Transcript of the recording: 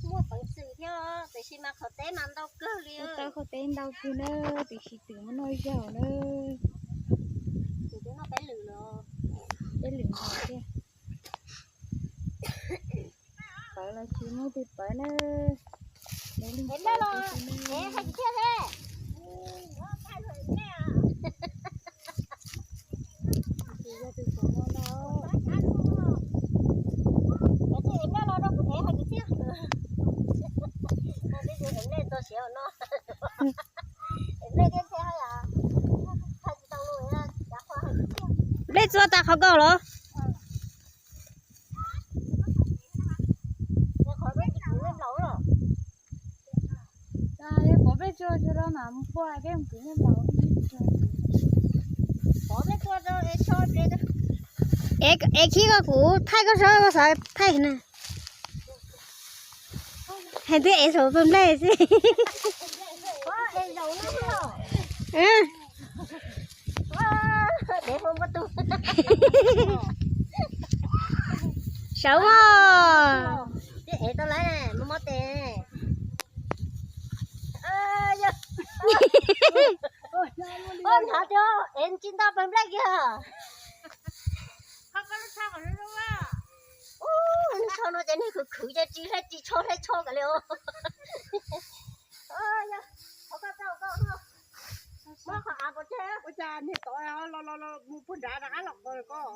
Muaj peev xwm thiab tiam sis mas qhov teb mas ntau kawg li. Ua tau qhov teb ntau kawg na, tiam sis twm muab noj zaug na. Twm twb noj peb lwm lawm. Peb lwm ntau thiab. Pawv los tsis muaj twg pawv na. Es nej los, es hais kwv txhiaj thiab. Tsis yog tus xav no no. Es nej los rau kuv es hais kwv txhiaj. Nej txua siav no. Nej thiab thiab hais tsis tau lus, nej txua tas qhov nkaus los? Es khib koj kuv thaij koj saib koj thaij na. Hais twb ev saum pawg nplej xwb. Sawv os. Twb ev tau lawm, muab muab tes. Hnov tias ev tsis nto pawg nplej kiag. Ub, tsho no ces neeg khwv khwv ces tsis hleb tsis tsho hleb tsho kav li os. Muab qhov av pov tseg. Ua cas niag tod los los los mus puag nrad rov qab los qw koj.